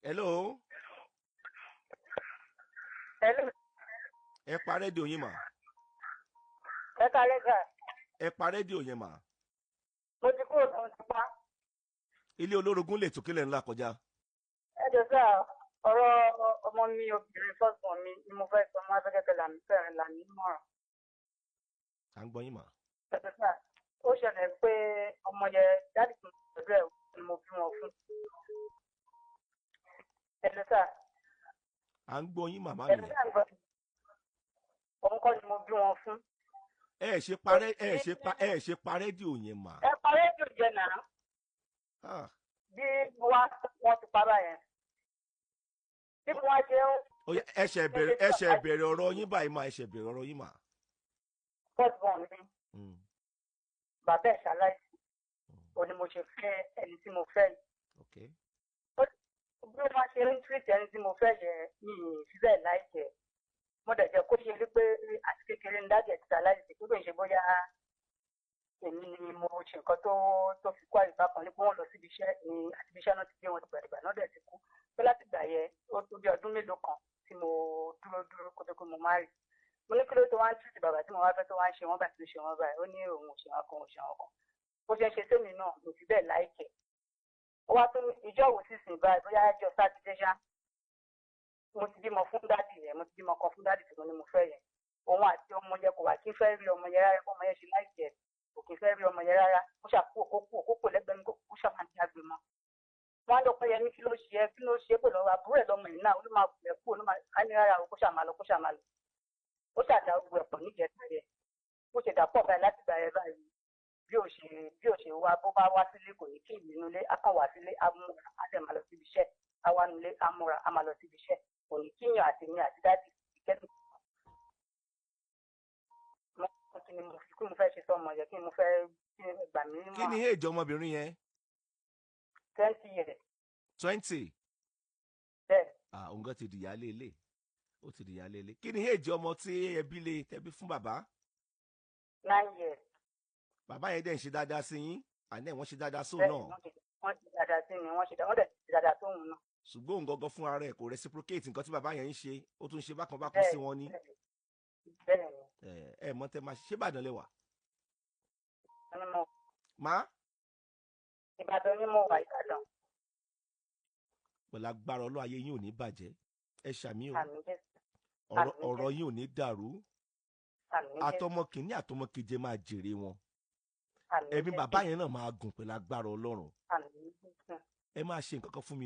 Hello. Hello. Ẹ pa rédíò yín mà. Ẹ kálẹ́ sà. Ẹ pa rédíò yẹn mà. Mo ti kúrò tó ń ti pa. Ilé olórogún lè tòkílẹ̀ ńlá kọjá. Ẹ jọ sà, ọ̀rọ̀ ọmọ mi obìnrin first born mi ni mo fẹ́ sọ, mo fẹ́ kẹ́kẹ́ làmì fẹ́ràn làmì mọ̀ràn. À ń gbọ́ yín mà. Ẹ jọ sà, ó ṣẹlẹ̀ pé ọmọ yẹn daddy tó ń pẹ̀lú ẹ̀ ni mo bí wọn fún. Ẹ jọ sà. À ń gbọ́ yín màmá Ẹ mi. jọ sà, ń gbọ́. Òun kọ́ ni mo bí wọn fún. Ẹ ṣe pa rédíò yẹn mà. Ẹ pa rédíò jẹ náà. Ah. Bí wá wọ́n ti pa báyẹn. Bí wọ́n ṣe ń. Ó yá, ẹ ṣe bẹ̀rẹ̀ ọ̀rọ̀ yín báyìí mà, ẹ ṣe bẹ̀rẹ̀ ọ̀rọ̀ yín mà. First born mi, bàbá ẹ̀ ṣaláìsí. Ó ní mo ṣe fẹ́ ẹni tí mo fẹ́ yìí. Bí wọ́n ṣe ń treat ẹni tí mo fẹ́ yẹn, mi ì fi bẹ́ẹ̀ like ẹ̀. Mo dẹ̀ jẹ́ kó ṣe rí pé àti kékeré ní daddy ẹ̀ ti ṣaláìsí, pé kò ń ṣe bóyá èmi ni mo ṣe nǹkan tó fi kó àyíká kan ní pé wọ́n lọ síbi iṣẹ́ ní àti ibi iṣẹ́ náà ti gbé wọn dìgbàdìgbà náà dẹ̀ ti kú. Pé láti ìgbà yẹn, ó tó bí ọdún mélòó kan tí mo dúró dúró kó tó pé mo má rí. Mo ní kí ló tó wá ń treat bàbá tí mo wá fẹ́ tó wá ń ṣe wọ́n báyìí, tó ń ṣe wọ́n báyìí? Ó ní òun ò ṣe wọn kan, òun ò ṣe wọn kan. Bó ṣe ń ṣe sẹ́mi náà, mi ò fi bẹ́ẹ̀ like ẹ̀. Ó wá tó ìjọ wo sísìn báyìí, bóyá ẹjọ́ Sátidé ṣá. Mo ti bímọ fún daddy yẹn, mo ti bímọ kan fún daddy tí mo ní mo fẹ́ yẹn. Òun àti ọmọ yẹn kò wá kí n fẹ́ rí ọmọ yẹn rárá, ọmọ yẹn ṣe like ẹ̀, kò kí n fẹ́ rí ọmọ yẹn rárá. Ó ṣàkó kó kú kó kò lẹ́gbẹ̀ẹ́ mi, kó ṣàmà jágbe mọ́. Wọ́n á lọ pé yẹn, kí ló ṣe é, kí ló ṣe é pẹ̀lú àbúrò ẹ̀ lọ́mọ yìí náà? Ó ló máa bẹ̀ kú, ó ló máa ká ní rárá o, kó ṣàmà lọ, kó ṣàmà lọ. Ó ṣàdá gbogbo ẹ̀pọ̀ níjẹta yẹn. Bó ṣe dàpọ̀ báyìí láti gbà yẹn báyìí, bí ò ṣe wá, bó bá wá sílé, kò ní kí ìbínú lé, á kàn wá sílé, á múra, á dẹ̀ máa lọ síbi iṣẹ́. Á wá nulẹ̀, á múra, á máa lọ síbi iṣẹ́. Kò ní kíyàn àti mi àti daddy ìkẹ́dùn. Kí ni mo kí mo fẹ́ ṣe sọmọ yẹn? Kí ni mo fẹ́ kí ni gbà mí Kí ni age ọmọbìnrin yẹn? 20 years. 20? Bẹ́ẹ̀. Ah, òun gan ti dìyálé ilé, ó ti dìyálé ilé. Kí ni age ọmọ tí ẹbí lè tẹbí fún bàbá? 9 years. Bàbá yẹn dẹ̀ ń ṣe dáadáa sí yín, àná wọ́n ṣe dáadáa sóun Bẹ́ẹ̀. náà? Wọ́n ṣe dáadáa sí mi, wọ́n dẹ̀ ṣe dáadáa sóhun náà. Ṣùgbọ́n òun gangan fún ara ẹ̀ kò reciprocate nǹkan tí bàbá yẹn ń ṣe, ó tún ṣe bákan bákan sí wọn ní. Bẹ́ẹ̀ ni. Ẹ mọ tẹ máa ṣe. Ìbàdàn lẹ wà? Ni mo Má Ìbàdàn ni mo wà, Ìbàdàn. Pẹ̀lú agbára Ọlọ́run, ayé yín ò ní bàjẹ́. Ẹ ṣàmì o. Àmín Jésù. Ọ̀rọ̀ Àmín. ọ̀rọ̀ yín ò ní dàrú. Àmín Jésù. Àtọmọ kìíní, àtọmọ keje, máa jèrè wọn. Àmín Ẹ̀mí Jésù. bàbá yẹn náà máa gùn pẹ̀lú agbára Ọlọ́run. Àmín Jésù. Ẹ máa ṣe nǹkan kan fún mi.